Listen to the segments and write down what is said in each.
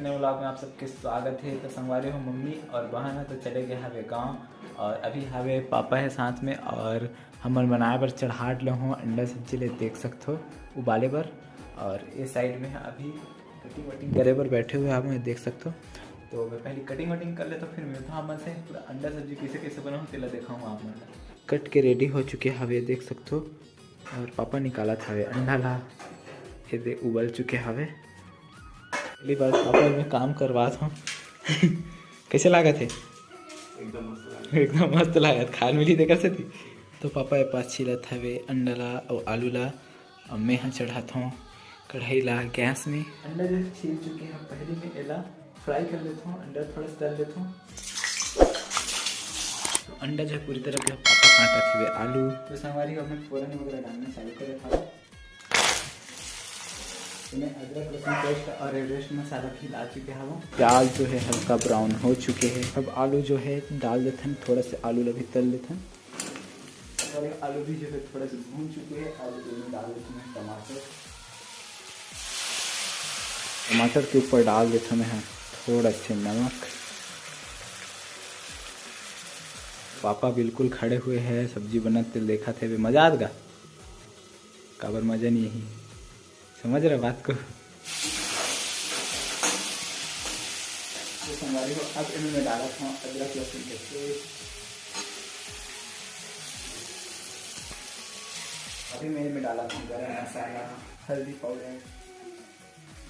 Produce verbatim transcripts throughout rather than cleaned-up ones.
नए vlog में आप सबके स्वागत है। तो संगवारी हो, मम्मी और बहन है तो चले गए हवे गाँव, और अभी हवे पापा है साथ में, और हमन बनाए बर चढ़ाट ले हों अंडा सब्जी ले, देख सकथो, उबाले बर। और ये side में अभी cutting वटिंग करे बर बैठे हुए आप मन देख सकथो। तो मैं पहले cutting वटिंग कर लेता, फिर मिलता हूँ आप मन से। पूरा अंडा सब्जी कैसे कैसे बनाऊँ, तेला देखाऊँ आप मन ला। कट के ready हो चुके हवे, देख सकथो। और पापा निकालत हवे अंडा ला, ये दे उबल चुके हवे। पहली बार पापा में काम करवात हूँ। कैसे लागत है? एकदम मस्त लागत। एकदम मस्त लागत, खाए मिली तेकर सेती। तो पापा ये पास छीलत हवे अंडा ला अउ आलू ला। अब मैं ह चढ़ात हूँ कढ़ाई ला गैस में। अंडा जो छील चुके हैं, पहले मैं एला fry कर लेता हूँ, अंडा थोड़ा सा तल लेता हूँ। तो अंडा जो है पूरी तरह से पापा काटत हुए आलू। तो संगवारी, अब मैं फोरन वगैरह डालना चालू कर देता हूँ। तो मैं अदरक लहसुन paste और Everest मसाला भी डाल चुके हूँ। प्याज जो है हल्का brown हो चुके हैं। अब आलू जो है डाल देथन, थोड़ा सा आलू ला भी तल लेथन। और आलू भी जो है थोड़ा सा भून चुके हैं। अब इसमें डाल देते हैं टमाटर। टमाटर के ऊपर डाल देथन मैं ह थोड़ा से नमक। पापा बिल्कुल खड़े हुए हैं, सब्जी बनत तेला देखत हे। मजा आत गा? काबर मजा नहीं ही, समझ रहे बात को? तो संगवारी हो, अब इनमें मैं डालत हूँ अदरक लहसुन के paste। अभी मैं इनमें डालत हूँ गरम मसाला, हल्दी powder,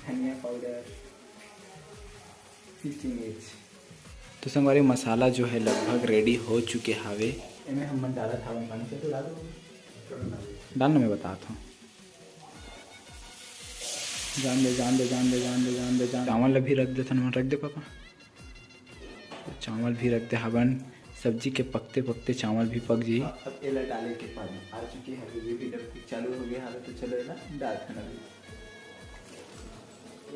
धनिया powder, फिर चीनी। तो संगवारी, मसाला जो है लगभग ready हो चुके हावे। एमे हमन डालत हावन पानी। चल तो डाल दो। डालना मैं बतात हूँ। जान दे, जान दे, जान दे, जान दे, जान दे, जान दे। चावल ला भी रख देथन, मन रख दे पापा। तो चावल भी रख दे हावन। सब्जी के पकते पकते चावल भी पक जाही। अब एला डाले के पानी आ चुके हवे, ये भी डबकी चालू हो गया हवे। तो चलो एला डालथन अभी।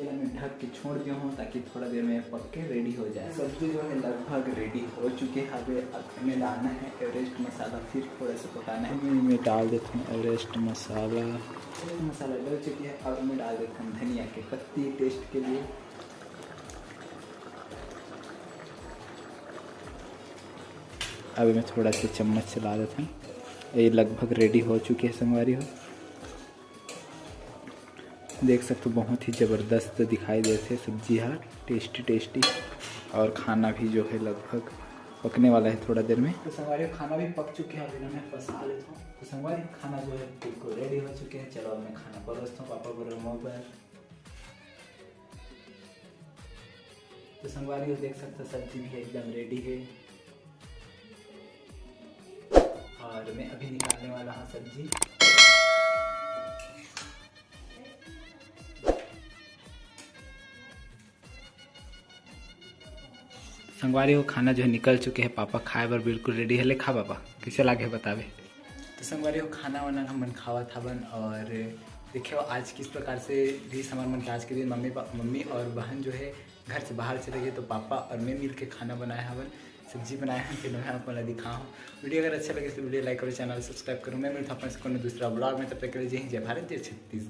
एला मैं ढक के छोड़ दिया हूँ ताकि थोड़ा देर में पक के ready हो जाए। सब्जी जो है लगभग ready हो चुके हवे। अब एमे डालना है Everest मसाला, फिर थोड़ा सा पकाना है। मैं डाल देता हूँ Everest मसाला। Everest मसाला डल चुके हैं, अब मैं डाल देता हूँ धनिया के पत्ती taste के लिए। अब मैं थोड़ा सा चम्मच चला देता हूँ। ये लगभग ready हो चुके हैं संगवारी हो। देख सकते हो, बहुत ही ज़बरदस्त दिखाई देत हे सब्जी हा, tasty tasty। और खाना भी जो है लगभग पकने वाला है थोड़ा देर में। तो संगवारी, खाना भी पक चुके हैं, अभी मैं पसा लेता हूँ। तो संगवारी, खाना जो है बिल्कुल ready हो चुके हैं। चलो, अब मैं खाना परोसता हूँ पापा बर, मोर बर। तो संगवारी हो, देख सकते हो, सब्जी भी एकदम ready है। और मैं अभी निकालने वाला हूँ सब्जी। संगवारी हो, खाना जो है निकल चुके हैं, पापा खाए बर बिल्कुल ready है। ले खा पापा, कैसे लागे बतावे। तो संगवारी हो, खाना वाना हमन खावत हवन और देखियो आज किस प्रकार से रहिस हमर मन के आज के दिन। मम्मी पा-, मम्मी और बहन जो है घर से बाहर चले गए, तो पापा और मैं मिल के खाना बनाए हवन, सब्जी बनाए हवन। फिर मैं आप मन ला दिखाहूँ। Video अगर अच्छा लगे तो video like करो, channel subscribe करो। मैं मिलता हूँ अपन से कोनो दूसरा vlog में, तब तक के लिए जय हिंद, जय भारत, जय छत्तीसगढ़।